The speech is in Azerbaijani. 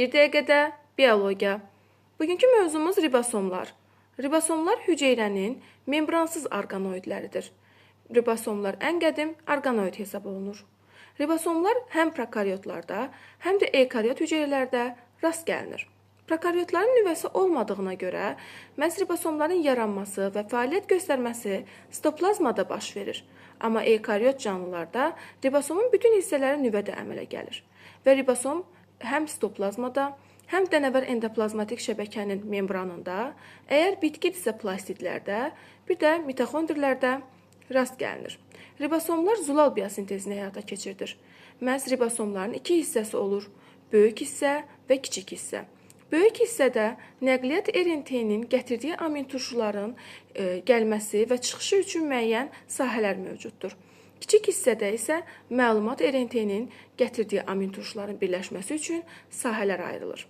Bir dəqiqədə biologiya. Bugünkü mövzumuz ribosomlar. Ribosomlar hüceyrənin membransız orqanoidləridir. Ribosomlar ən qədim orqanoid hesab olunur. Ribosomlar həm prokaryotlarda, həm də eukaryot hüceyrələrdə rast gəlinir. Prokaryotların nüvəsi olmadığına görə məhz ribosomların yaranması və fəaliyyət göstərməsi sitoplazmada baş verir. Amma eukaryot canlılarda ribosomun bütün hissələri nüvədə əmələ gəlir və ribosom həm sitoplazmada, həm dənəvər endoplazmatik şəbəkənin membranında, əgər bitkidirsə plastidlərdə, bir də mitoxondrilərdə rast gəlinir. Ribosomlar zulal biosintezini həyata keçirdir. Məhz ribosomların iki hissəsi olur: böyük hissə və kiçik hissə. Böyük hissədə nəqliyyat RNT-nin gətirdiyi aminturşuların gəlməsi və çıxışı üçün müəyyən sahələr mövcuddur. Kiçik hissədə isə məlumat RNT-nin gətirdiyi aminturşuların birləşməsi üçün sahələr ayrılır.